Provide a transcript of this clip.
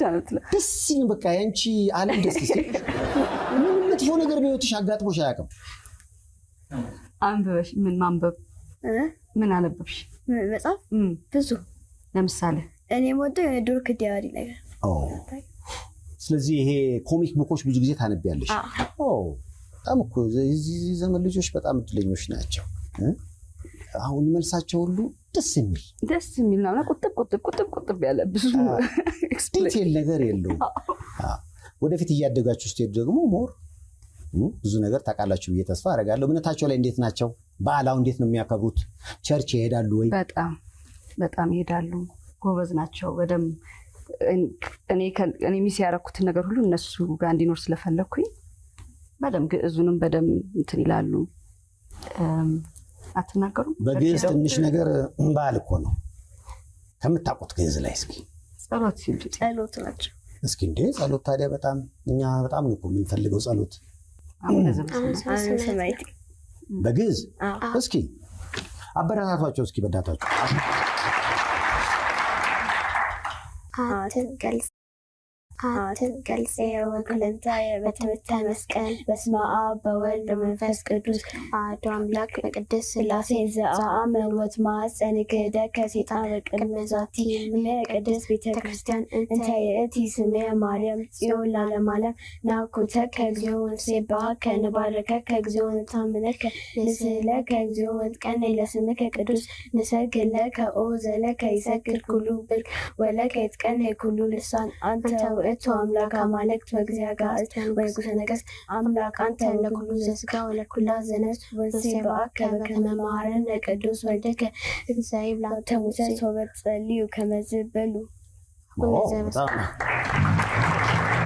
ብቻ ነው የምትለው። ደስ ሲል በቃ ያንቺ ዓለም ደስ ሲል ምንም መጥፎ ነገር በህይወትሽ አጋጥሞሽ አያውቅም። አንብበሽ ምን ማንበብ እ? ምን አነበብሽ? መጽሐፍ ብዙ። ለምሳሌ? እኔ የምወደው የሆነ Dork Diary ነገር። ኦ፣ ስለዚህ ይሄ comic book ኦች ብዙ ጊዜ ታነቢያለሽ? ኦ፣ በጣም እኮ የዚህ ዘመን ልጆች በጣም እድለኞች ናቸው። እ? አሁን መልሳቸው ሁሉ ደስ የሚል ደስ የሚል ነው እና ቁጥብ ቁጥብ ቁጥብ ቁጥብ ያለ ብዙ explain detail ነገር የለውም። አዎ። ወደፊት እያደጋችሁ ስትሄዱ ደግሞ more ብዙ ነገር ታውቃላችሁ ብዬ ተስፋ አደርጋለሁ። እምነታቸው ላይ እንዴት ናቸው? በዓላው እንዴት ነው የሚያከብሩት? Church ይሄዳሉ ወይ? በጣም በጣም ይሄዳሉ። ጎበዝ ናቸው። በደንብ እኔ miss ያደረኩትን ነገር ሁሉ እነሱ ጋር እንዲኖር ስለፈለግኩኝ በደንብ ግዕዙንም በደንብ እንትን ይላሉ። አትናገሩም? በግዕዝ ትንሽ ነገር በዓል እኮ ነው። ከምታውቁት ግዕዝ ላይ እስኪ። ጸሎት ሲሉ። ጸሎት ናቸው። እስኪ እንዴ፣ ጸሎት ታዲያ በጣም እኛ በጣም ነው እኮ የምንፈልገው ጸሎት። አቡነ ዘበሰማያት። አቡነ ሰማያት። በግዕዝ። አዎ። እስኪ አበረታቷቸው እስኪ በእናታችሁ። አትገልጽ ወክልንታየ በትምህርተ መስቀል በስመ አብ በወልድ በመንፈስ ቅዱስ አሐዱ አምላክ በቅድስት ሥላሴ ዘአመ ወትማፀን ክህደ ከሴጣን በቅድመ ዛቲ እምነ ቅድስት ቤተ ክርስቲያን እንተ ይእቲ ስምየ ማርያም ጽዮን ለዓለመ ዓለም ናኩተከ እግዚኦ ወንሴብሐከ ንባርከከ እግዚኦ ወንታምነከ ንስእለከ እግዚኦ ወንትቀነይ ለስምከ ቅዱስ ንሰግድ ለከ ኦ ዘለከ ይሰግድ ኩሉ ብርክ ወለከ ይትቀነይ ኩሉ ልሳን አንተ ውእቱ አምላከ አማልክት ወእግዚአ አጋዕዝት ወንጉሠ ነገሥት አምላክ አንተ ለኩሉ ዘሥጋ ወለኩላ ዘነፍስ ወንሴብሐከ በከመ መሐረነ ቅዱስ ወልድከ ዘይብላ ተሙሰ ሶበ ትጸልዩ ከመዝ በሉ። ኦ፣ በጣም